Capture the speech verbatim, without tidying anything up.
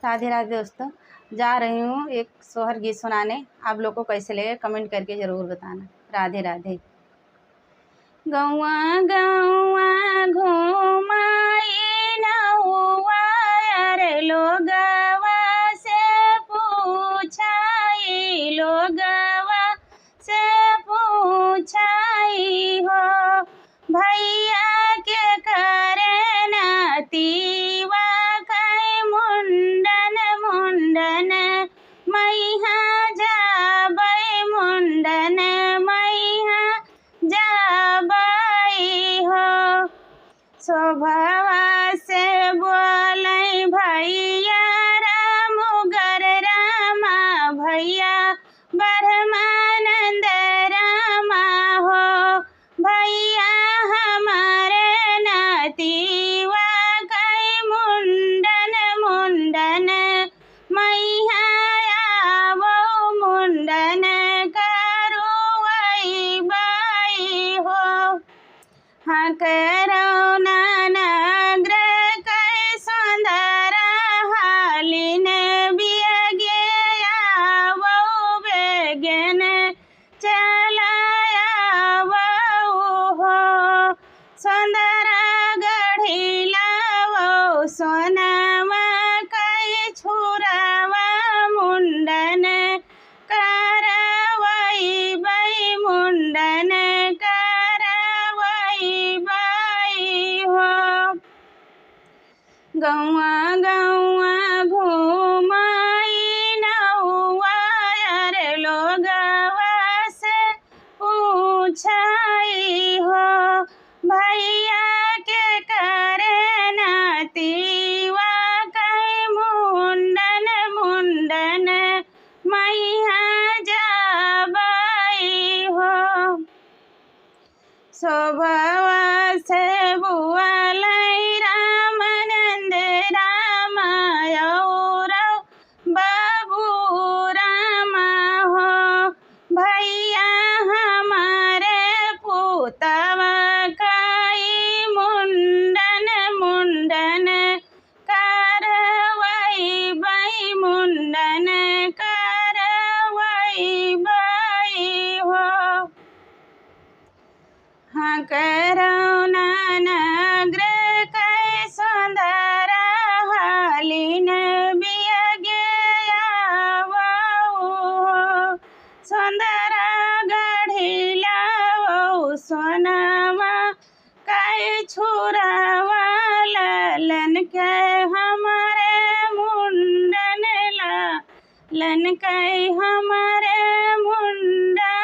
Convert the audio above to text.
राधे राधे दोस्तों, जा रही हूँ एक सोहर गीत सुनाने। आप लोग को कैसे लगे, comment करके ज़रूर बताना। राधे राधे। गौवा गौवा घुमाई नौआ, अरे लोगवा से पूछाई, लोगवा से पूछाई हो। भैया के करे नातीवा कई मुंडन, मुंडन मैहा जाबै, मुंडन मैहा जाबै हो। शोभवा से बोलै भैया रामगर रामा, भैया ब्रह्मानंद रामा हो। भैया हमारे नातीवा कई मुंडन, मुंडन मैहा आवो, मुंडन करवई बई हो। हाँ करौ नानग्र कई सुंदरा, हालिन बियगे आवो बेगन चलाया वो हो। सुंदरा गढ़ी लावो सोनावा कई छुरावा, मुंडन करवई बई, मुंडन करवई बई हो। गौवा गौवा घुमाई नौआ, अरे लोगवा से पूछाई हो। भैया के करे नातीवा कई मुंडन, मुंडन मैहा जाबै हो। शोभवा से बुआलै रामानंद रामा, औरौ बाबू रामा हो। भैया हमारे पूतवा कई मुंडन, मुंडन करवई बई, मुंडन करवई बई हो। हाँ करौ नानग्र कई सुंदरा, हालिन बियगे आवो हो। सुंदरा गढ़ी लावो सोनावा कई छुरावा, ललन के हमारे मुंडन, ललन के हमारे मुंडन